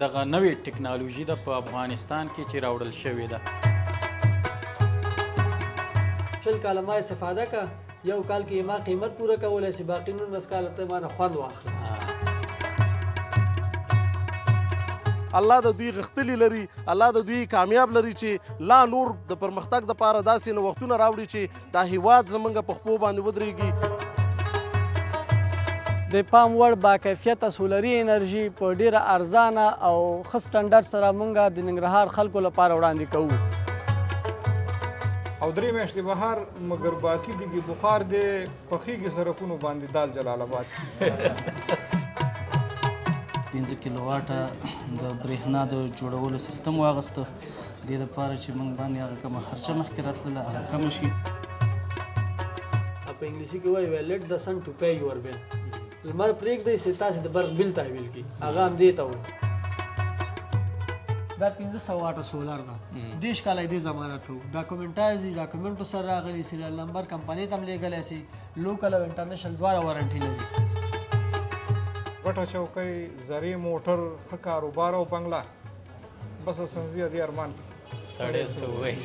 دغه نوې ټکنالوژي ده په افغانستان کې چې راوړل شوې ده. 20 کاله ما استفاده که، یو کال کې ما قیمت پوره کولای سي، باقي 19 کاله ته ما نه خوند واخله. الله د دوی غښتلي لري، الله د دوی کامیاب لري چې لا نور د پرمختګ دپاره داسې نوښتونه راوړي چې دا هیواد زمونږ په خپو باندې ودرېږي. د پام وړ باکیفیته سولري انرژي په ډیره ارزانه او ښه سټنډرډ سره مونږ د ننګرهار خلکو لپاره وړاندې کوو. او 3 میاشتې بهر مګر باقي دیګي بخار دی پخېږي سرکونو باندې دال جلال آباد. 5 کیلوواټه د برېښنا د جوړولو سیستم واغسته، دې دپاره چې موږ باندې هغه کومه خرچه مخکې راتلله هغه کمه شي. په انګلیسي کې وایي let the sun to pay your bill. لمر پرېږدئ چې تاسې د برق بل تحویل کړي، هغه همدې ته وایي. دا 500 واټه سولر ده، 30 کاله یې دې ضمانت کوو. ډاکومنټایز دي، ډاکومنټو سره راغلي، سیریل نمبر کمپنۍ ته هم لېږلی سي، لوکل او انټرنیشنل دواړه وارنټي لري. غټه چوکۍ، زرې موټر، ښه کاروبار او بنګله، بس سنځي دې ارمان سړی څه ووایي.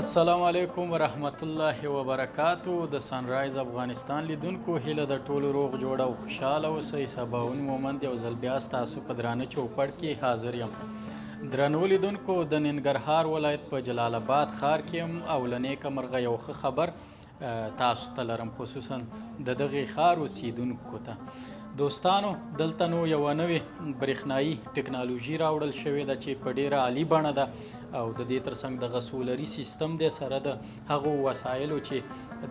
السلام علیکم ورحمت الله وبرکاتو. د سنرایز افغانستان لیدونکو هیله د ټولو روغ جوړ او خوشحاله اوسئ. سباوون مومند یو ځل بیا ستاسو په درانه چوپړ کې حاضر یم. درنو لیدونکو، د ننګرهار ولایت په جلال آباد ښار کې یم او له نیکه مرغه یو ښه خبر تاسو ته لرم، خصوصا د دغې ښار اوسیدونکو ته. دوستانو، دلته نو یوه نوې برېښنايي ټکنالوژي راوړل شوې ده چې په ډېره عالي بڼه ده او د دې ترڅنګ دغه سولري سیستم دی سره د هغو وسایلو چې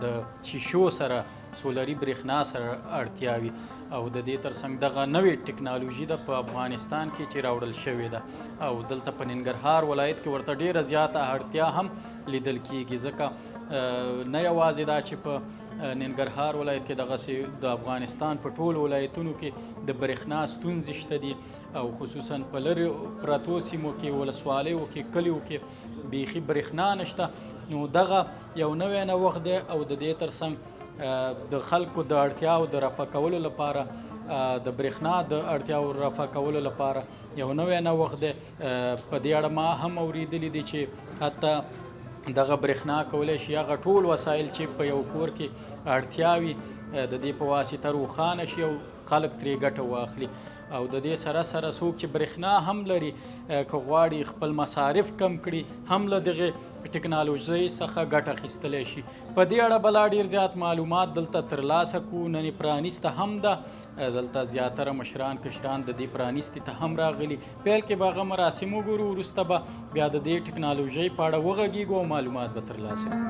د شیشو سره سولري برېښنا سره اړتیا وي، او د دې ترڅنګ دغه نوې ټکنالوژي ده په افغانستان کې چې راوړل شوې ده او دلته په ننګرهار ولایت کې ورته ډېره زیاته اړتیا هم لیدل کیږي، ځکه نه یوازې دا چې په ننګرهار ولایت کې دغسې د افغانستان په ټولو ولایتونو کې د برېښنا ستونزې شته دي او خصوصا په لرې پرتو سیمو کې، ولسوالیو کې، کلیو کې بیخي برېښنا نشته. نو دغه یو نوی نوښت دی او د دې ترڅنګ د خلکو د اړتیاو د رفع کولو لپاره، د برېښنا د اړتیاو رفع کولو لپاره یو نوی نوښت دی. په دې اړه ما هم اورېدلي دي چې حتی دغه برېښنا کولی شي هغه ټول وسایل چې په یو کور کې اړتیا وي د دې په واسطه روښانه شي او خلک ترې ګټه واخلي. او د دې سره سره څوک چې برېښنا هم لري که غواړي خپل مصارف کم کړي هم له دغې ټکنالوژۍ څخه ګټه اخیستلی شي. په دې اړه به لا ډېر زیات معلومات دلته ترلاسه کړو. نن یې پرانیسته هم ده، دلته زیاتره مشران کشران د دې پرانیستې ته هم راغلي. پیل کې به هغه مراسم وګورو، وروسته به بیا د دې ټکنالوژۍ په اړه وغږیږو او معلومات به ترلاسه کړو.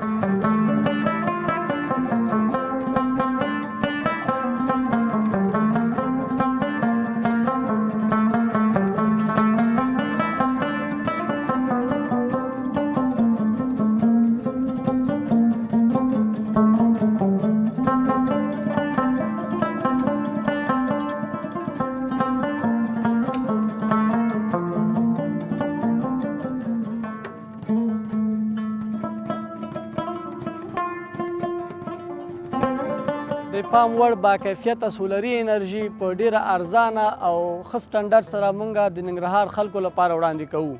د پام وړ باکیفیته سولري انرژي په ډیره ارزانه او ښه سټنډرډ سره مونږ د ننګرهار خلکو لپاره وړاندې کوو.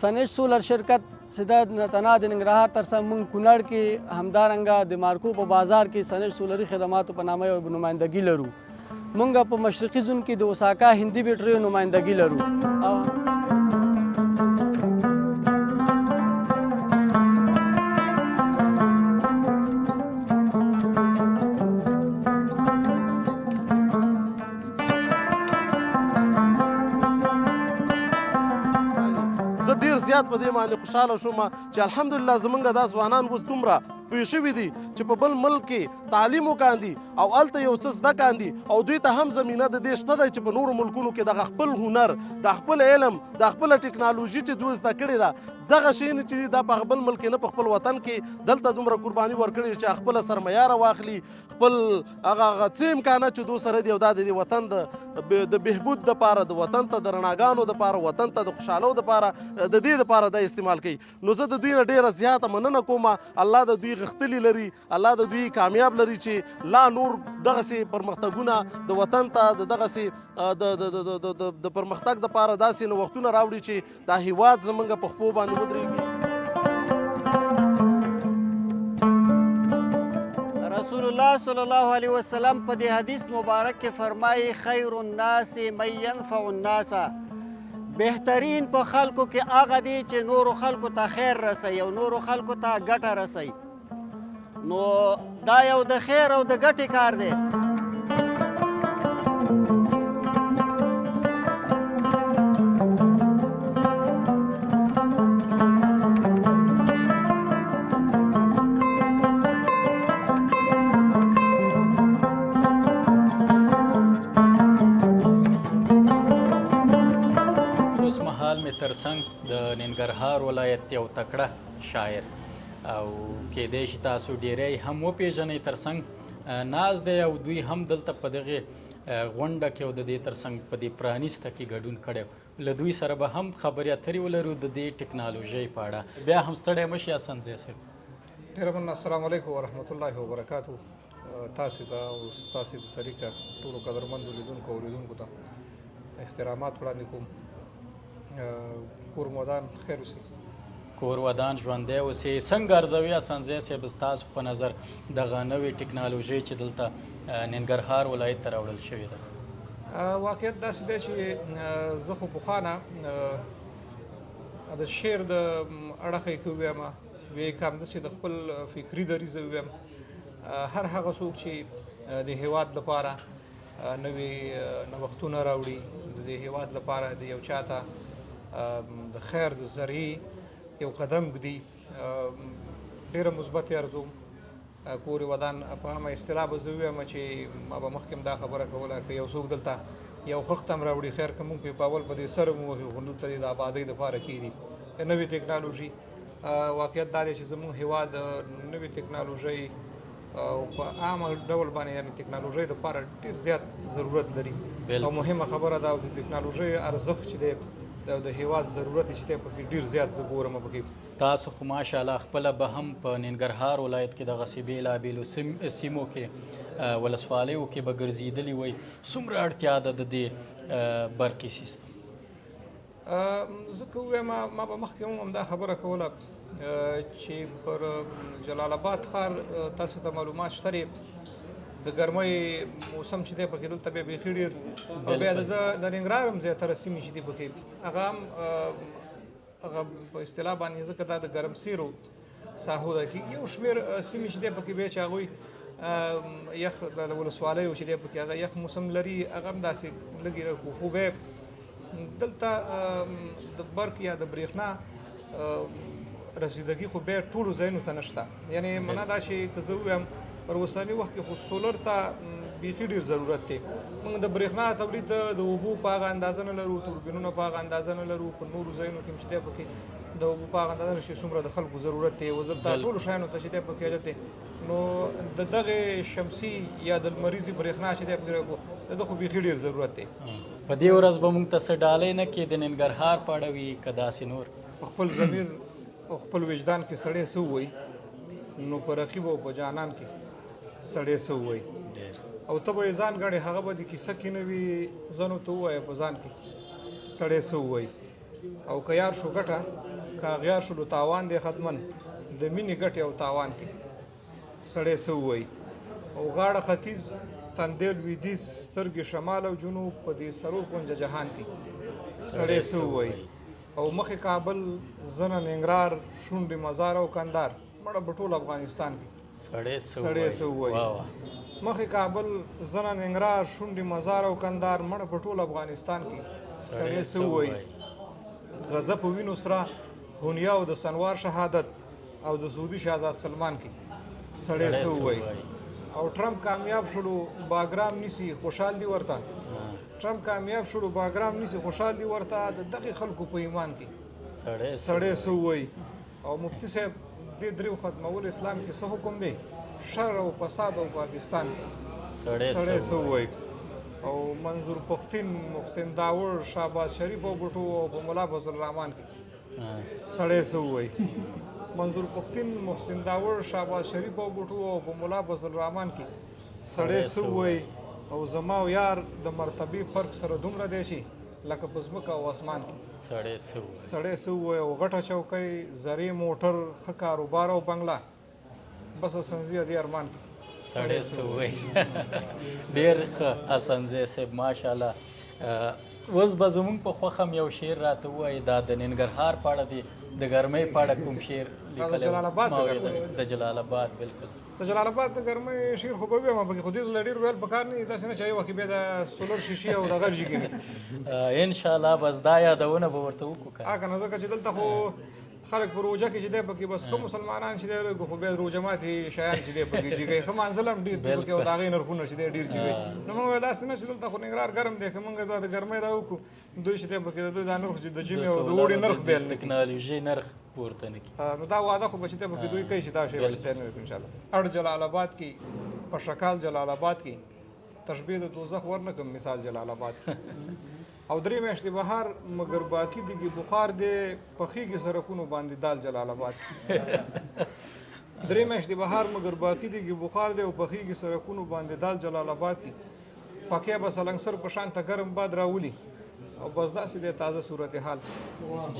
سنیش سولر شرکت چې دا تنها د ننګرهار ترڅنګ مونږ کونړ کې همدارنګه د مارکو په بازار کې سنیش سولري خدماتو په نامه یو نمایندګي لرو. مونږ په مشرقي زون کې د اوساکا هندي بیټریو نمایندګي لرو. او زه ډیر زیات په دې باندې خوشحاله شوم چې الحمدلله زمونږ دا ځوانان اوس دومره پوه شوي دي چې په بل ملک کې تعلیم وکاندي او هلته یو څه زده کاندي، او دوی ته هم زمینه د دې شته دی چې په نورو ملکونو کې دغه خپل هنر، د خپل علم، د خپله ټکنالوژي چې دوی زده کړې ده، دغه شیان چې دي دا په بل ملک کې نه په خپل وطن کې دلته دومره قرباني ورکړي چې خپله سرمایه راواخلي، خپل هغه څه امکانات چې دوی سره دي، او دا د دې وطن د بهبود دپاره، د وطن ته د رڼاګانو دپاره، وطن ته د خوشحالو دپاره، د دې دپاره دا استعمال کوي. نو زه د دوی نه ډېره زیاته مننه کوم. الله د دوی غښتلي لري، الله د دوی کامیاب لري چې لا نور دغسې پرمختګونه د وطن ته د دغسې د پرمختګ دپاره داسې نوښتونه راوړي چې دا هیواد زمونږ په خپو باندې ودرېږي. رسول الله صلی الله علیه وسلم په دې حدیث مبارک کې فرمایي خیر الناس من ينفع الناس، بهترین په خلکو کې هغه دی چې نورو خلکو ته خیر رسوي او نورو خلکو ته ګټه رسوي. نو دا یو د خیر او د ګټې کار دی. اوس مهال مې ترڅنګ د ننګرهار ولایت یو تکړه شاعر او کېدای شي تاسو ډیری هم وپېژنئ ترڅنګ ناز دی، او دوی هم دلته په دغې غونډه کې او د دې ترڅنګ په دې پرانیسته کې ګډون کړی. له دوی سره به هم خبرې اترې ولرو د دې ټکنالوژۍ په اړه. بیا هم ستړی مه شي حسنزی صاحب. ډېره مننه. السلام علیکم ورحمت الله وبرکاتو. تاسې ته او ستاسې په طریقه ټولو قدرمندو لیدونکو او اورېدونکو ته احترامات وړاندې کوم. کور مو ودان، خیر اوسئ. کور ودان، ژوندی اوسئ. څنګه ارزوي حسنزی صاحب ستاسو په نظر دغه نوې ټکنالوژي چې دلته ننګرهار ولایت ته راوړل شوې ده؟ واقعیت داسې دی چې زه خو پخوا نه د شعر د اړخه یې که ووایم ویې که همداسې د خپل فکري دریځه ووایم، هر هغه څوک چې د هیواد لپاره نوې نوښتونه راوړي، د دې هیواد لپاره د یو چا ته د خیر د ذریعې یو قدم ږدي، ډېره مثبت یې ارزوم. کور ودان په عامه اصطلاح به زه ووایم چې ما به مخکې هم دا خبره کوله، که یو څوک دلته یو خښت هم راوړي، خیر که موږ پرې په اول په دې سر هم ووهي، خو دلته د آبادۍ دپاره کېږي. نوې ټکنالوژي، واقعیت دا دی چې زموږ هیواد نوې ټکنالوژۍ او په عامه ډول باندې یعنې ټکنالوژۍ دپاره ډېر زیات ضرورت لري. او مهمه خبره ده د ټکنالوژۍ ارزښت چې دی د هیواد ضرورت چې دی پکې ډېر زیات زه ګورم پکې. تاسو خو ماشاءالله خپله به هم په ننګرهار ولایت کې دغسې بېلابېلو سیمو کې ولسوالیو کې به ګرځېدلي وئ، څومره اړتیا ده د دې برقي سیستم؟ زه که ووایم ما به مخکې هم همدا خبره کوله چې پر جلال آباد ښار تاسو ته معلومات شته دی، د ګرمۍ موسم چې دی پکې دلته بیا بیخي ډېر، او بیا د ننګرهار هم زیاتره سیمې چې دي پکې هغه هم هغه په اصطلاح باندې ځکه دا د ګرمسیرو ساحو ده کې یو شمېر سیمې چې دی پکې بیا چې هغوی یخ د ولسوالیو چې دی پکې هغه یخ موسم لري، هغه هم داسې لږې رکو، خو بیا دلته د برق یا د برېښنا رسیدګي خو بیا ټولو ځایونو ته نشته. یعنې معنا دا چې که زه ووایم پر اوسني وخت کې خو سولر ته بیخي ډېر ضرورت دی. موږ د برېښنا تولید د اوبو په هغه اندازه نه لرو، توربینونه په هغه اندازه نه لرو، په نورو ځایونو کې هم چې دی پکې د اوبو په هغه اندازه نه شي څومره د خلکو ضرورت دی، اوس دلته ټولو شیانو ته چې دی پکې حاجت دی. نو د دغې شمسي یا د لمریزې برېښنا چې دی پکې د ده خو بیخي ډېر ضرورت دی. په دې ورځ به موږ ته څه ډالۍ نه کې د ننګرهار په اړه وي که داسې نور؟ په خپل ضمیر او خپل وجدان کې سړی څه ووایي، نو په رقیب او په جانان کې سړی څه ووایي، او ته به یې ځان ګڼې هغه به د کیسه کې نه وي، ځنو ته ووایه په ځان کې سړی څه ووایي. او که یار شو ګټه، که اغیار شو نو تاوان دی ختمن، د مینې ګټې او تاوان کې سړی څه ووایي. او غاړه ختیځ، تندی لویدیځ، سترګې شمال او جنوب، په دې څلور کونجه جهان کې سړی څه ووایي. او مخې کابل، زنه ننګرهار، شونډې مزار او کندهار، مړه په ټول افغانستان کې سړی څه ووایي. مخې کابل، زنه ننګرهار، شونډې مزار او کندهار، مړه په ټول افغانستان کې سړی څه ووایي. غزه په وینو سره، هونیا او د سنوار شهادت، او د سعودي شهزاد سلمان کې سړی څه ووایي. او ټرمپ کامیاب شولو باګرام نیسي خوشحال دي ورته، ټرمپ کامیاب شولو باګرام نیسي خوشحال دي ورته، د دغې خلکو په ایمان کې سړی څه ووایي. او مفتي صاحب دې دریو ختمول اسلام کې څه حکم دی؟ شر او فساد او پاکستان کې سړی څه ووایي. او منظور پښتین، محسن داوړ، شهباز شریف او بټو او په ملا فضل الرحمن کې سړی څه ووایي. منظور پښتین، محسن داوړ، شهباز شریف او بټو او په ملا فضل الرحمن کې سړی څه ووایي. او زما او یار د مرتبې فرق سره دومره دی چې لکه په ځمکه او اسمان کې سړی څه ووایي. او غټه چوکۍ، زرې موټر، ښه کاروبار او بنګله، بس حسنزی دې ارمان کې سړی څه ووایي. ډېر ښه حسنزی صاحب، ماشاءالله. اوس به زموږ په خوښه هم یو شعر راته ووایي، دا د ننګرهار په اړه دی، د ګرمۍ په اړه کوم شعر لیکلی؟ جلال آباد د جلال آباد. بالکل، د جلال آباد د ګرمۍ شعر خو به ووایم، پکې خو دې له ډېر ویل پکار نه دي، داسې نه چې یو وخت بیا د سولر شیشې او دغه جګې نه. انشاءالله بس دا یادونه به ورته وکړو که که نه، ځکه چې دلته خو خلک په روژه کې چې دی پکې بس ښه مسلمانان چې دی خو بیا روژه ماتې شیان چې دی پکې جګوي، ښه منزل هم ډېر دي پکې او د هغې نرخونه چې دی ډېر جګوي. نو موږ وایو داسې نه چې دلته خو ننګرهار ګرم دی، که موږ دا د ګرمۍ دا وکړو دوی چې دی پکې د دوی دا نرخ چې د ژمي او د اوړي نرخ بېل نه کړي، ټکنالوژي نرخ پورته نه کړي. نو دا وعده خو به چې دی پکې دوی کوي چې دا شی به چې دی نه وي انشاءالله. اړ جلال آباد کې په شکال جلال آباد کې تشبیه د دوزخ ورنه کوم مثال جلال آباد کې. او درې میاشتې بهار مګر باقي دیګې بخار دی پخېږي سرکونو باندې دال جلال آباد کې. درې میاشتې بهار مګر باقي دیګې بخار دی او پخېږي سرکونو باندې دال جلال آباد کې. پکې به سلنګسر په شان ته ګرم باد راولي او بس داسې دی تازه صورتحال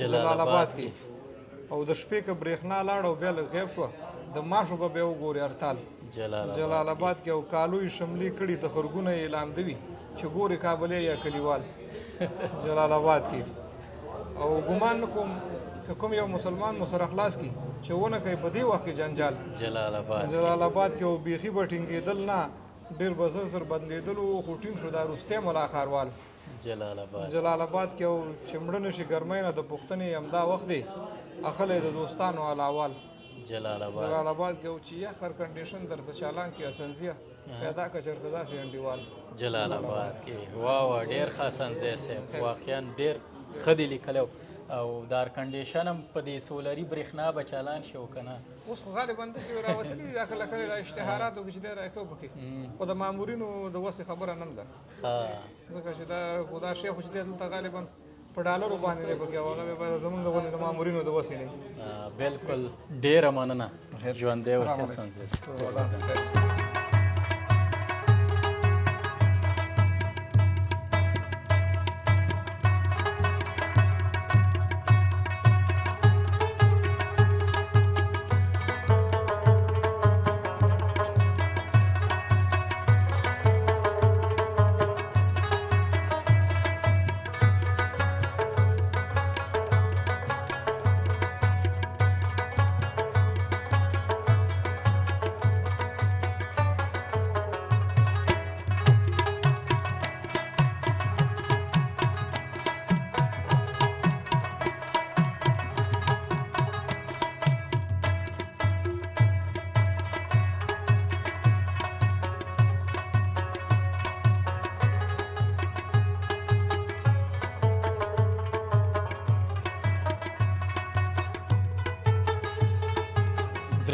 جلال آباد کې. او د شپې که برېښنا لاړه او بیا لږ غیب شوه د ماشو به بیا وګوري هرتال جلال آباد کې. او کالو یې شملې کړي د خرګونه یې لامده وي چې ګورې کابلی یا کلیوال جلال آباد کې. او ګمان نه کوم که کوم یو مسلمان مو سره خلاص کړي چې ونه کوي په دې وخت کې جنجال جلال آباد کې. او بیخي به ټینګېدل نه، ډېر به زر زر بدلېدلو، خو ټینګ شو دا وروستی ملا ښاروال جلال آباد کې. او چې مړه نه شي ګرمۍ نه د پوښتنې همدا وخت دی اخلی د دوستانو علاوال جلال آباد کې. او چې یخ هر کنډیشن درته چالان کې حسنزیه پیدا که چېرته داسې انډیوال جلال آباد کې. واه واه، ډېر ښه حسنزی صاحب، واقعا ډېر ښه دې لیکلی. او د ار کنډیشن هم په دې سولري برېښنا به چالان شي او که نه؟ اوس خو غالبا داسې راوتلي دي، دا کله کله دا اشتهاراتو کې چې دی راکوي پکې، خو د مامورینو د وسې خبره نه ده، ځکه چې دا خو دا شی خو چې دی دلته غالبا په ډالرو باندې دی پکې، او هغه به زموږ د غوندې د مامورینو د وسې نه. بالکل، ډېره مننه، ژوندی اوسې حسنزی صاحب.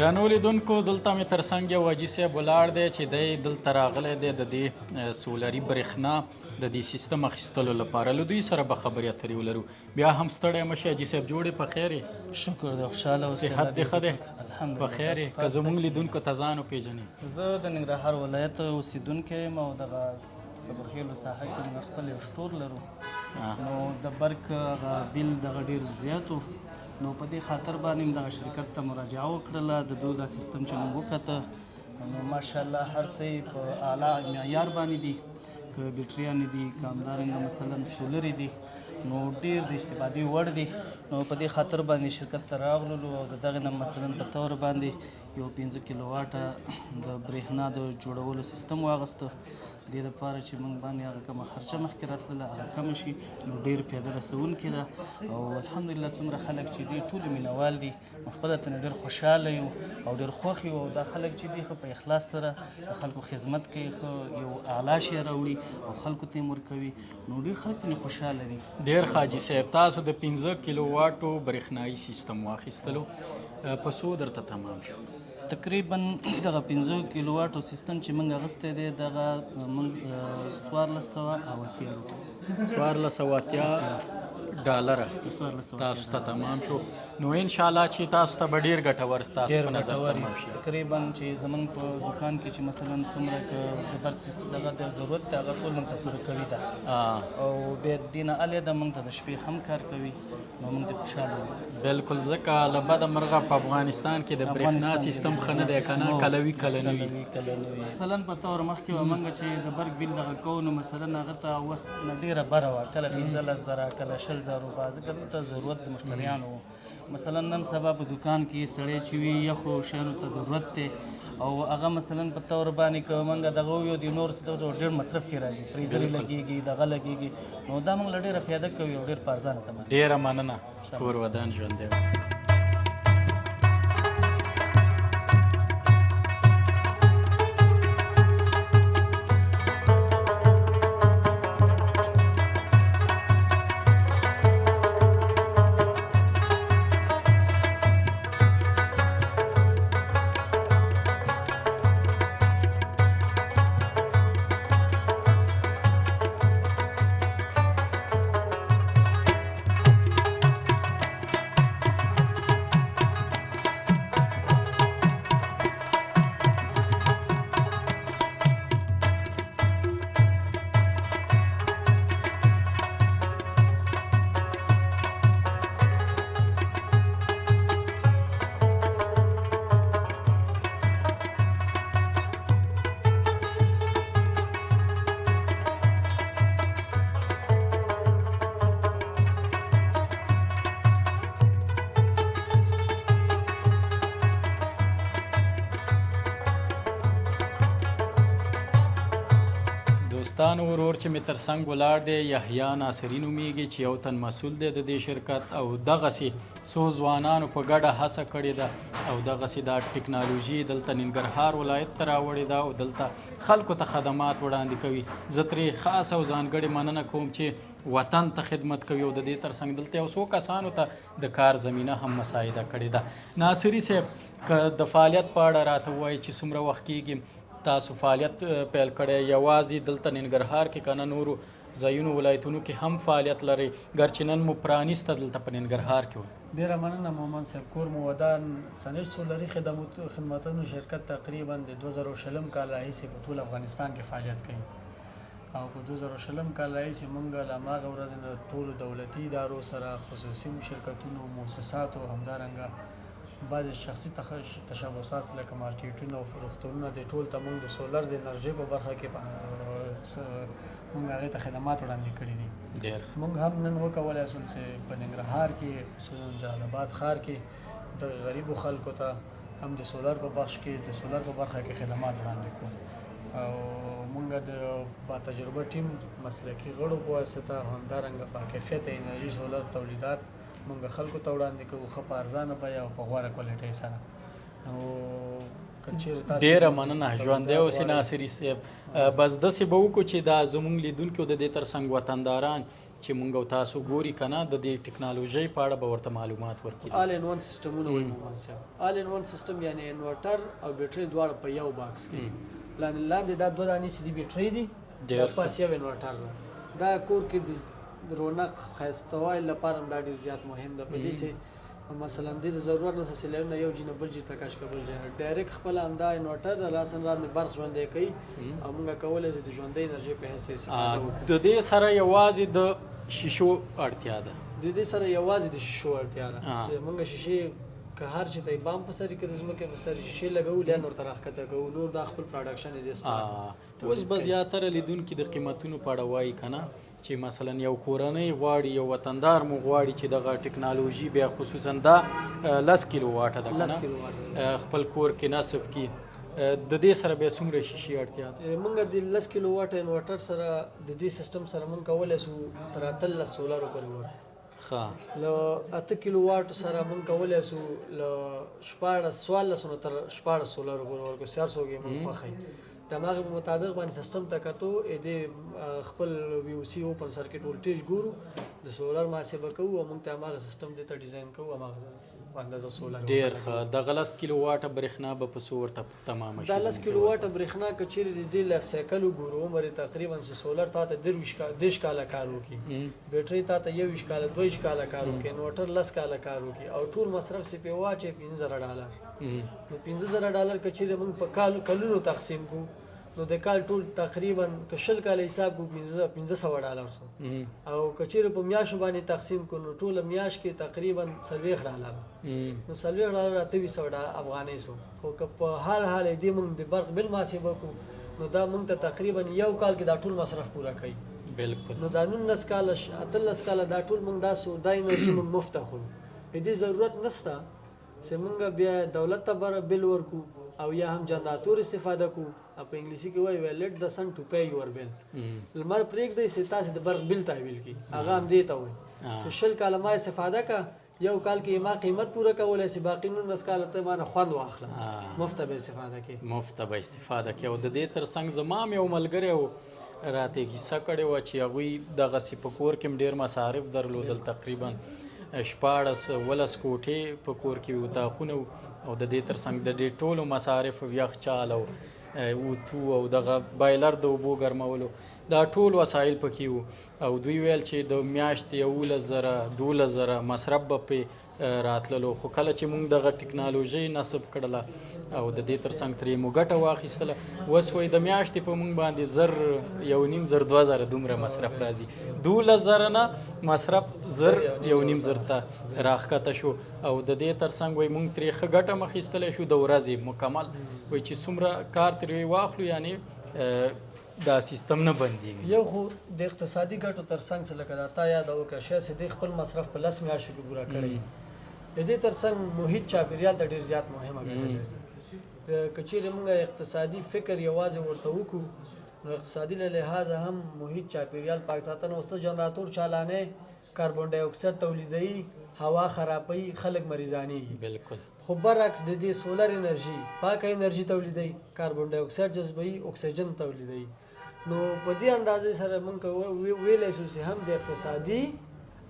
درنو لیدونکو، دلته مې ترڅنګ یو حاجي صاحب ولاړ دی چې دی دلته راغلی دی د دې سولري برېښنا د دې سیستم اخیستلو لپاره. له دوی سره به خبرې اترې ولرو. بیا هم ستړی مه شې حاجي صاحب، جوړ یې په خیر یې؟ شکر دی، خوشحاله اوسې. صحت دې ښه دی؟ الحمدلله، په خیر یې؟ که زموږ لیدونکو ته ځان وپېژنې. زه د ننګرهار ولایت اوسېدونکی یم او دغه صبرخېلو ساحه کې موږ خپل یو سټور لرو. نو د برق هغه بیل دغه ډېر زیات و، نو په دې خاطر باندې موږ دغه شرکت ته مراجعه وکړله. د دوی دا سیستم چې موږ وکته نو ماشاءالله هر څه یې په اعلی معیار باندې دي، که بیټریانې دي، که همدارنګه مثلا سولرې دي، نو ډېر د استفادې وړ دي. نو په دې خاطر باندې شرکت ته راغللو او د دغې نه مثلا په طور باندې یو 5 کیلوواټه د برېښنا د جوړولو سیستم واغسته. دې لپاره چې موږ باندې هغه کومه خرچه مخکې راتلله هغه کمه شي. نو ډېر فایده رسوونکې ده او الحمدلله څومره خلک چې دي ټول مینوال دي. موږ خپله ترې ډېر خوشحاله یو او ډېر خوښ یو. او دا خلک چې دي ښه په اخلاص سره د خلکو خدمت کوي، ښه یو اعلی شی راوړي او خلکو ته یې ورکوي. نو ډېر خلک ترې خوشحاله دي. ډېر ښه حاجي صاحب، تاسو د 5 کیلو واټو برېښنايي سیستم واخیستلو، په څو درته تمام شو؟ تقریبا دغه 5 کیلو واټو سیستم چې موږ اخیستی دی دغه موږ 1480 روپۍ، 1480 ډالره تاسو ته تمام شو. نو انشاءالله چې تاسو ته به ډېر ګټور ستاسو په نظر تمام شي. تقریبا چې زمونږ په دکان کې چې مثلا څومره د برق سیستم دغه د ضرورت دی هغه ټول موږ ته پوره کوي ده، او بیا دې نه علیحده موږ ته د شپې هم کار کوي. نو موږ دې خوشحاله یو. بالکل، ځکه له بده مرغه په افغانستان کې د برېښنا سیستم ښه نه دی که نه، کله وي کله نه وي. مثلا په طور مخکې به موږ چې د برق بیل دغه کوو نو مثلا هغه ته وس نه ډېره بره وه، کله 15,000 کله 20,000 روپۍ، ځکه دلته ضرورت د مشتریانو و. مثلا نن سبا په دکان کې سړی چې وي یخو شیانو ته ضرورت دی او هغه مثلا په طور باندې که موږ دغه ویو د نور څه ډېر مصرف یې راځي، فریزر یې لګېږي، دغه لګېږي. نو دا موږ له ډېره فایده کوي او ډېر په ارزانه تمام. ډېره مننه، کور ودان، ژوندی اوسئ. دوستانو ورور چې مې تر څنګ ولاړ دی یحیی ناصري نومېږي چې یو تن مسؤل دی د دې شرکت، او دغسې څو ځوانانو په ګډه هڅه کړې ده او دغسې دا ټکنالوژي دلته ننګرهار ولایت ته راوړې ده او دلته خلکو ته خدمات وړاندې کوي. زه ترې خاص او ځانګړې مننه کوم چې وطن ته خدمت کوي او د دې ترڅنګ دلته یو څو کسانو ته د کار زمینه هم مساعده کړې ده. ناصري صاحب، که د فعالیت په اړه راته ووایي چې څومره وخت کېږي تاسو فعالیت پیل کړی، یوازې دلته ننګرهار کې که نه نورو ځایونو ولایتونو کې هم فعالیت لرئ، ګرچې نن مو پرانیسته دلته په ننګرهار کې وه؟ ډېره مننه مومند صاحب، کور مو ودان. سنیج سولري خدمتونو شرکت تقریبا د 2020 کال راهیسې په ټول افغانستان کې فعالیت کوي او په 2020 کال راهیسې مونږ له هماغه ورځې نه ټولو دولتي ادارو سره، خصوصي شرکتونو، موسساتو، همدارنګه بعضې شخصي تشبثات لکه مارکیټونه او روغتونونه د ټول ته مونږ د سولر د انرژۍ په برخه کې مونږ هغې ته خدمات وړاندې کړي دي. ډېر ښه. مونږ هم نن وکولای شول چې په ننګرهار کې خصوصا جلال آباد ښار کې د غریبو خلکو ته هم د سولر په بخش کې د سولر په برخه کې خدمات وړاندې کړو او مونږ د با تجربه ټیم مسلکي غړو په واسطه همدارنګه با کیفیته انرژي سولر تولیدات مونږ خلکو ته وړاندې کوو، ښه په ارزانه بیه او په غوره کوالټۍ سره. نو که چیرې تاسو ډېره مننه، ژوندی اوسې ناصري صاحب. بس داسې به وکړو چې دا زمونږ لیدونکي او د دې ترڅنګ وطنداران چې مونږ او تاسو ګوري که نه د دې ټکنالوژۍ په اړه به ورته معلومات ورکړي. all in one سیستمونه وایي مومند صاحب. all in one سیستم یعنی انورټر او بیټري دواړه په یو box کې، لاندې دا دوه دانې چې دي بیټري دي، ډېر پاس یو انورټر ده. دا کور کې د رونق ښایستوالي لپاره هم دا ډېر زیات مهم ده. په دې چې مثلا دې ته ضرورت نشته چې line ونه یو ځای نه بل ځای ته کش کړه، بل ځای نه direct خپله همدا انورټر د لاسه لاندې برق ژوندی کوي او موږ کولی شو د ژوندۍ انرژۍ په حیث استفاده وکړو. د دې سره یوازې د شیشو اړتیا ده. د دې سره یوازې د شیشو اړتیا ده چې موږ شیشې که هر چې ته بام په سر کې د ځمکې په سر شیشې لګوو، line ورته راښکته کوو، نور دا خپل production یې دې سره. اوس به زیاتره لیدونکي د قیمتونو په اړه وایي که نه چې مثلا یو کورنۍ غواړي، یو وطندار مو غواړي چې دغه ټکنالوژي بیا خصوصا دا 10 کیلو واټه ده، 10 کیلو واټه خپل کور کې نصب کړي، د دې سره بیا څومره شیشې اړتیا ده؟ مونږ د 10 کیلو واټ انورټر سره د دې سیستم سره مونږ کولای شو تر 18 سولرو پورې ورکړو. ښه. له 8 کیلو واټ سره مونږ کولای شو له 16 14 نه تر 16 سولرو پورې ورکړو، چې هر څوک یې مونږ خوښوي. د هماغې په مطابق باندې سیستم ته کتو، دې خپل وي او سي اوپن سرکټ ولټیج ګورو، د سولر محاسبه کوو او مونږ ته هماغه سیستم دې ته ډیزاین کوو، هماغه اندازه سولر. ډېر ښه. دغه 10 کیلو واټه برېښنا به په څو ورته تمامه شي؟ دا 10 کیلو واټه برېښنا که چېرې د دې لایف سایکل وګورو، عمر یې تقریبا چې سولر تا ته 30 کاله کار وکړي، بیټرۍ تا ته 21 کاله 22 کاله کار وکړي، انورټر 10 کاله کار وکړي او ټول مصرف سې پې واچوې $5000. نو $5000 که چېرې موږ په کلونو تقسیم کړو، نو د کال ټول تقریبا که 20 کاله حساب کړو $500 سو، او که چېرې په میاشتو باندې تقسیم کړو نو ټوله میاشت کې تقریبا $40، نو $40 2800 افغانۍ سو. خو که په هر حال دې موږ د برق بل محاسبه کړو نو دا موږ ته تقریبا یو کال کې دا ټول مصرف پوره کوي. بالکل. نو دا 19 کاله 18 کاله دا ټول موږ دا انرژي موږ مفته خورو. دې ضرورت نشته چې موږ بیا دولت ته بل ورکو او یا هم جنراتور استفاده کو. په انګلیسي کې وایي let the sun to pay your bill. لمر پرېږدئ چې تاسې د برق بل تحویل کړي، هغه هم دې ته وایي چې 20 کاله ما استفاده که، یو کال کې ما قیمت پوره کولی شي، باقي 19 کاله ته ما نه خوند واخله، مفته به استفاده کړې. مفته به استفاده کړې. او د دې ترڅنګ زما هم یو ملګری و، راته یې کیسه کړې وه چې هغوی دغسې په کور کې هم ډېر مصارف درلودل، تقریبا 16 ولس کوټې په کور کې اتاقونه وو، او د دې ترڅنګ د دې ټولو مصارف یخچال او اوتو او دغه بایلر د اوبو ګرمولو دا ټول وسایل پکې وو. او دوی ویل چې د میاشتې 11,000 12,000 مصرف به پې راتللو. خو کله چې موږ دغه ټکنالوژي نصب کړله او د دې ترڅنګ ترې مو ګټه واخیستله، اوس وایي د میاشتې په موږ باندې 1000 1.5 زر 2,000 دومره مصرف راځي، 12,000 نه مصرف 1000 1.5 زر ته راښکته شو. او د دې ترڅنګ وایي موږ ترې ښه ګټه هم اخیستلی شو د ورځې مکمل، وایي چې څومره کار ترې واخلو یعنې دا سیستم نه بندیږي. یو خو د اقتصادي ګټو ترڅنګ چې لکه دا تا یاده وکړه، شاید چې دې خپل مصرف په 10 میاشتو کې پوره کړی، د دې ترڅنګ محیط چاپیریال ته ډېر زیات مهمه ګټه لري. که چیرې موږ اقتصادي فکر یوازې ورته وکړو نو اقتصادي له لحاظه هم محیط چاپیریال پاک ساتنه، اوس ته جنراتور چالانې کاربن ډای اکساید تولیدوي، هوا خرابوي، خلک مریضانېږي. بالکل. خو برعکس د دې سولر انرژي پاکه انرژي تولیدوي، کاربن ډای اکساید جذبوي، اکسیجن تولیدوي. نو په دې اندازې سره موږ ویلی شو چې هم د اقتصادي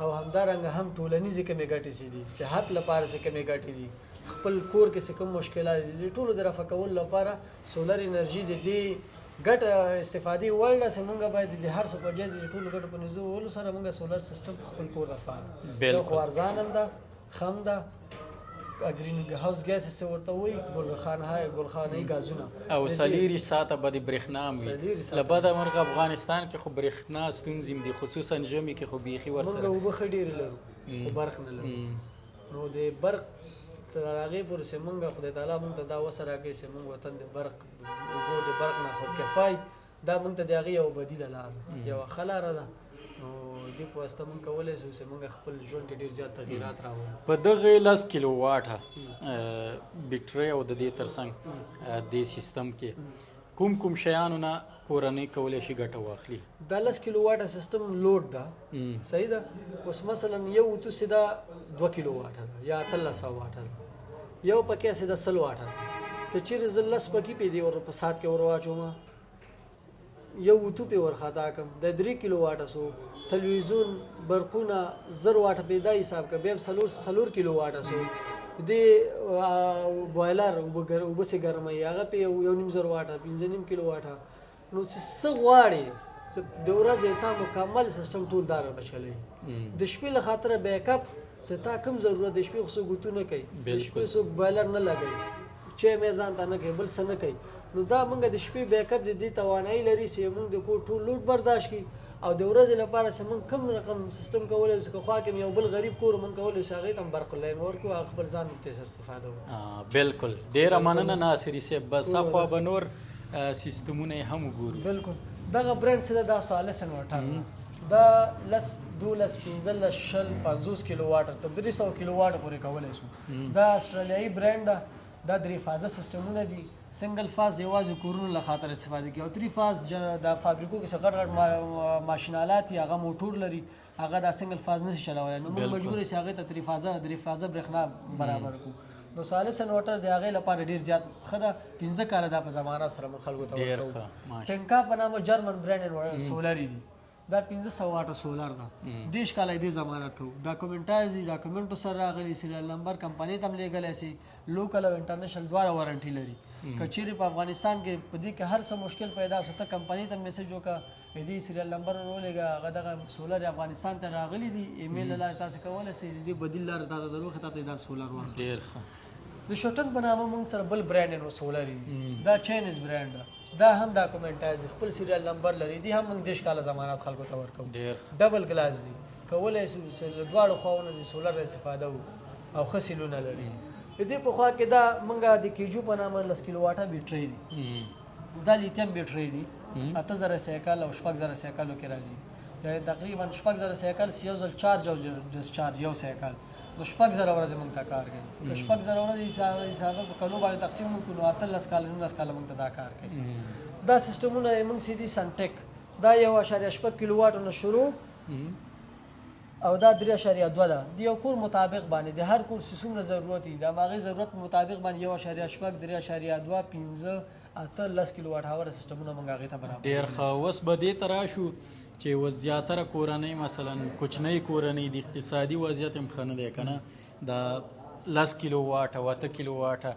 او همدارنګه هم ټولنیزې کومې ګټې چې دي، صحت لپاره چې کومې ګټې دي، خپل کور کې چې کوم مشکلات دي، د ټولو د رفع کولو لپاره سولر انرژي د دې ګټه استفادې وړ ده چې موږ باید د هر څه په ځای د ټولو ګټو په نزدې وولو سره موږ سولر سیستم په خپل کور رفع کړو. یو خو ارزان هم ده، ښه هم ده، ګرین هاوس ګیس څه ورته وایي، ګلخانهيي ګازونه. او 24 ساعته به د برېښنا هم وي. له بده مرغه افغانستان کې خو برېښنا ستونزې هم دي، خصوصا ژمي کې خو بیخي ورسره. موږ اوبه ښه ډېرې لرو خو برق نه لرو. نو د برق تر هغې پورې چې موږ خدای تعالی موږ ته دا وسه راکړي چې موږ وطن د برق اوبو د برق نه خودکفای، دا موږ ته د هغې یوه بدیله لار ده، یوه ښه لاره ده. نو دې په واسطه موږ کولی شو چې موږ خپل ژوند کې ډېر زیات تغیرات راوړو. په دغه 10 کیلو واټه بیټرۍ او د دې ترڅنګ دې سیستم کې کوم کوم شیانو نه کورنۍ کولی شي ګټه واخلي؟ دا 10 کیلو واټه سیستم لوډ ده، صحیح ده. اوس مثلا یو اتو سي دا 2 کیلو واټه ده یا 1800 واټه ده، یو پکې سي دا 100 واټه ده. که چیرې زه 10 پکې پې دې ور په ساعت کې ور واچوم، یو اتو پې ورخطا کړم، د 3 کیلو واټه سو، تلویزیون برقونه 1000 واټه پې دا حساب کړه، بیا هم 4 کیلو واټه سو. دې بویلر اوبه سي ګرموي، هغه پې 1.5 زر واټه، 5.5 کیلو واټه. نو چې څه غواړې د ورځې تا مکمل سیستم ټول دا راته چلوي. د شپې له خاطره بیک اپ چې تا کوم ضرورت، د شپې خو څوک اتو نه کوي، د شپې څوک بویلر نه لګوي، چای مې ځان ته نه کوي، بل څه نه کوي. نو دا موږ د شپې بیک اپ د دې توانایي لري چې موږ د کور ټول لوډ برداشت کړي، او د ورځې لپاره چې موږ کوم رقم سیستم کولی شو، که خوا کې یو بل غریب کور موږ کولی شو هغې ته هم برق لاین ورکړو، هغه خپل ځان ته استفاده وکړي. بالکل، ډېره مننه ناصري صاحب. بس اخوا به نور سیستمونه یې هم وګورو. بالکل، دغه برند څه ده، دا سالس انورټر ده، دا 10 12 15 20 50 کیلو واټ تر 300 کیلو واټ پورې کولی شو. دا استرالیایي برند ده، دا 3 فازه سیستمونه دي. سنگل فاز یوازې کورونو له خاطر استفاده کوي، او 3 فاز د فابریکو کې څه غټ غټ ماشین آلات یا هغه موټور لري، هغه دا سنگل فاز نشي چلولی، نو موږ مجبور یو چې هغې ته 3 فازه 3 فازه برېښنا برابر کړو. نو ثالث انورټر د هغې لپاره ډېر زیات ښه ده، 5 کاله دا په زمانه سره موږ خلکو ته ورکوو. ټینکا په نامه جرمن برانډ انورټر سولري دي، دا 500 واټه سولر ده، 30 کاله دې ضمانت کوو. ډاکومنټایز دي، ډاکومنټو سره راغلي، سریال نمبر کمپنۍ ته هم لېږلی سي، لوکل او انټرنیشنل دواړه وارنټي لري. که چیرې په افغانستان کې په دې کې هر څه مشکل پیدا سو، ته کمپنۍ ته میسج وکړه، دې سریال نمبر ولېږه، هغه دغه سولر افغانستان ته راغلي دي، ایمیل له لارې تاسو کولی سئ، د دې بدیل لاره تاته دروښیي، تاته دا سولر واخلي. ډېر ښه. د شوټن په نامه موږ سره بل برانډ نو سولر دي، دا چاینیز برانډ ده، دا هم ډاکومنټایز دي، خپل سریال نمبر لري، دي هم موږ 30 کاله ضمانت خلکو ته ورکوو. ډبل ګلاس دي، کولی سو چې له دواړو خواوو د سولر استفاده وکړو او ښه سیلونه لري. د دې په خوا کې دا موږ د کیجو په نامه 10 کیلو واټه بیټرۍ دي، دا لیتیم بیټرۍ دي، 8000 سایکل او 6000 سایکلو کې راځي، یعنې تقریبا 6000 سایکل یو ځل چارج او ډسچارج یو سایکل، نو 6000 ورځې موږ ته کار کوي. که 6000 ورځې حساب په کلو باندې تقسیم وکړو، نو 18 کاله 19 کاله موږ ته دا کار کوي. دا سیستمونه یې موږ سي دي سنټیک، دا 1.6 کیلو واټو نه شروع او دا 3.2 ده، د یو کور مطابق باندې د هر کور چې څومره ضرورت وي د هماغې ضرورت مطابق باندې 1.6، 3.2، 5، 8، 10 کیلو واټ هاوره سیستمونه موږ هغې ته برابر. ډېر ښه. اوس به دې ته راشو چې اوس زیاتره کورنۍ مثلا کوچنۍ کورنۍ د اقتصادي وضعیت هم ښه نه دی که نه، دا 10 کیلو واټه او 8 کیلو واټه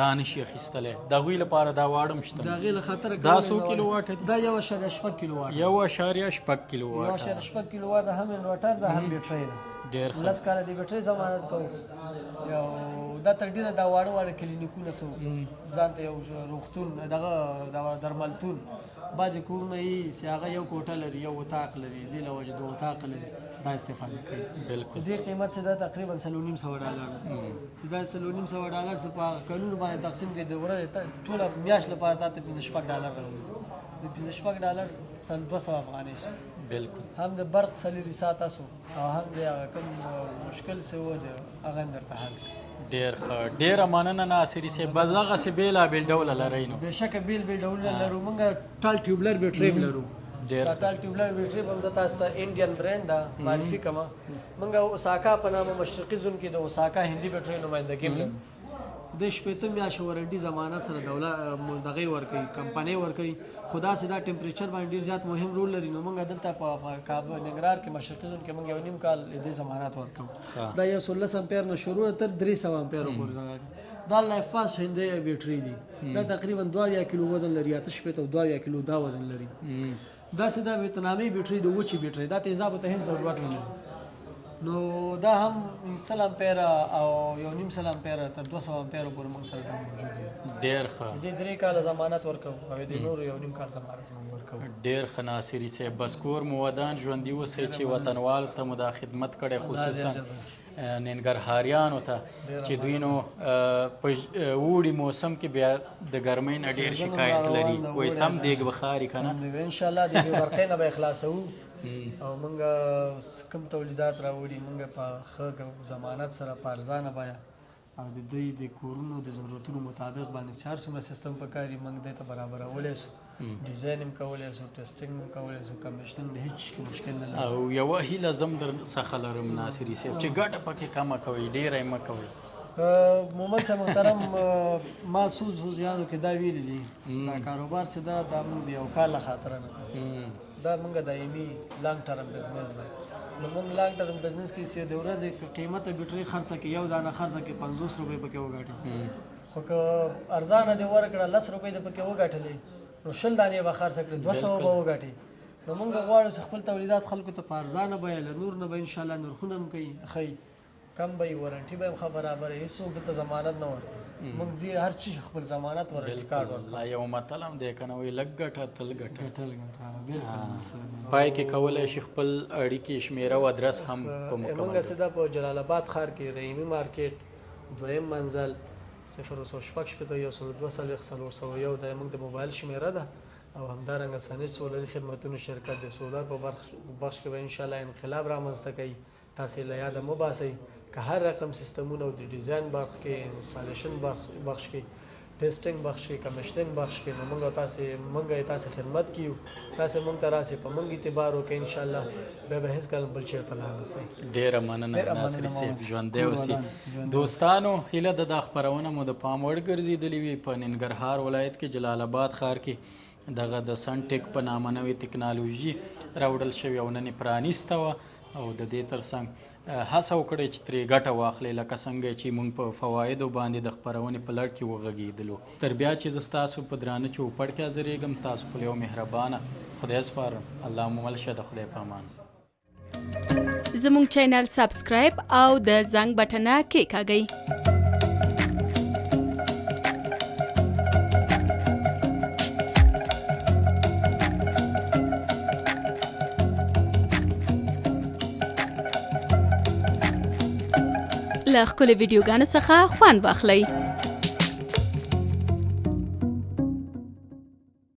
دا نشي اخیستلی، د هغوی لپاره دا واړه هم شته. د هغې له خاطره دا څو کیلو واټه دي؟ دا 1.6 کیلو واټه. 1.6 کیلو واټه. 1.6 کیلو واټه هم انورټر ده هم بیټرۍ ده. ډېر ښه. 10 کاله د بیټرۍ ضمانت کوو. یو دا تر ډېره دا واړه واړه کلینیکونه سو، ځان ته یو روغتون، دغه درملتون، بعضې کورونه یې چې هغه یو کوټه لري، یو اتاق لري، دې له وجې دوه اتاقه لري، دا استفاده کوي. بالکل. د دې قیمت چې دا تقریبا $450 ده، چې دا $450 څه په هغه کلونو باندې تقسیم کړي، د ورځې ټوله میاشت لپاره تا ته $5-6 راوځي، د $5-6 200 افغانۍ سو. بالکل. هم د برق څلېري ساعته سو او هم د هغه کوم مشکل څه و د هغه هم درته حل کړ. ډېر ښه، ډېره مننه ناصري صاحب. بس دغسې بېلابېل ډوله لرئ نو؟ بېشکه بېل بېل ډولونه لرو، موږ ټال ټیوبلر بیټرۍ هم لرو. ډېر دا ټال ټیوبلر بیټرۍ به هم زه تاسو ته انډین برانډ ده معرفي کړم. موږ اوساکا په نامه مشرقي زون کې د اوساکا هندي بیټرۍ نمایندګي هم لرو. د 60 میاشتې وارنټي ضمانت سره دولت دغې ورکوي، کمپنۍ ورکوي، خو داسې دا ټمپریچر باندې ډېر زیات مهم رول لري. نو موږ دلته په کابل ننګرهار کې مشرقي زون کې موږ 1.5 کال دې ضمانت ورکوو. دا 110 امپیر نه شروع تر 300 امپیر پورې ده. دا لایف فاست هندۍ بیټري دي، دا تقریبا 72 کیلو وزن لري، 68 او 72 کیلو دا وزن لري. داسې دا ویتنامي بیټري د وچې بیټري، دا تیزابو ته هیڅ ضرورت نه لري. نو دا هم 100 امپیر او 1.5 امپیر تر 200 امپیر پورې موږ سره دا موجود دي. ډېر ښه. دې 3 کاله ضمانت ورکوو او دې نورو 1.5 کال ضمانت موږ ورکوو. ډېر ښه ناصري صاحب، بس کور مو ودان، ژوندي اوسئ چې وطنوالو ته مو دا خدمت کړی، خصوصا ننګرهاریانو ته چې دوی نو په اوړي موسم کې بیا د ګرمۍ نه ډېر شکایت لري، وایي سم دیګ به ښاري که نه. انشاءالله د بې برقۍ نه به یې خلاصوو او موږ کوم تولیدات راوړي موږ په ښه ضمانت سره په ارزانه بیه او د دوی د کورونو د ضرورتونو مطابق باندې چې هر څومره سیستم پکار وي موږ دې ته برابرولی سو، ډیزاین هم کولی سو، ټیسټینګ هم کولی سو، کمیشننګ د هیڅ شي مشکل نه لري. او یوه هیله زم در څخه لرم ناصري صاحب چې ګټه پکې کمه کوئ، ډېره یې مه کوئ. مومند صاحب محترم، ما څو څو ځایونو کې دا ویلي دي چې دا کاروبار چې ده دا موږ د یو کال له خاطره نه کوو، دا موږ دایمي لانګ ټرم بزنس دی. نو موږ لانګ ټرم بزنس کې چې د ورځې که قیمته بیټرۍ خرڅه کې یو دانه خرڅه کې 50 روپۍ پکې وګټي، خو که ارزانه دې ورکړه 10 روپۍ دې پکې وګټلې نو 20 دانې به خرڅه کړې 200 به وګټي. نو موږ غواړو چې خپل تولیدات خلکو ته په ارزانه بیه له نور نه به انشاءالله نرخونه هم کوي ښیي، کم به یې، ورنټي به هم ښه برابره وي، هېڅوک دلته ضمانت نه ورکوي. موږ دې هر چی خپل ضمانت ورنټي کارت ورکوو. لا یو متل هم دی که نه، وایي لږ ګټه تل ګټه. تل ګټه، بالکل. پای کې کولی شي خپل اړیکې شمېره او ادرس هم په مکمل. موږ سیده په جلال آباد ښار کې رحیمي مارکیټ دویم منزل 066 142 401 دا موږ د موبایل شمېره ده. او همدارنګه سنج سولري خدمتونو شرکت د سولر په بخش کې به انشاءالله انقلاب رامنځته کوي. تاسې له یاده مه باسئ که هر رقم سیستمونه او د ډیزاین برخ کې، انسټالیشن بخش کې، ټیسټینګ بخش کې، کمشنینګ بخش کې، نو موږ تاسو موږ یې تاسو خدمت کیو. تاسو موږ ته راسئ، په موږ اعتبار وکړئ، ان شاء الله بیا به هیڅکله بل چیرته لاړ نه سئ. ډیره مننه ناصري صاحب، ژوندی اوسې. دوستانو، هیله ده دا خپرونه مو د پام وړ ګرځېدلې وي. په ننګرهار ولایت کې جلال آباد ښار کې دغه د سنټیک په نامه نوې تکنالوژي راوړل شوې او نن یې پرانیسته وه، او د دې ترڅنګ هڅه وکړئ چې ترې ګټه واخلئ، لکه څنګه چې موږ په فوایدو باندې د خپرونې په لړ کې وغږېدلو. تر بیا چې زه ستاسو په درانه چوپړ کې حاضرېږم، تاسو په یو مهربانه خدای سپارم. الله مو مل شه، د خدای په امان. زموږ چینل سبسکرایب او د زنګ بټنه کېکاږئ. له ښکلو ویډیوګانو څخه خوند واخلئ.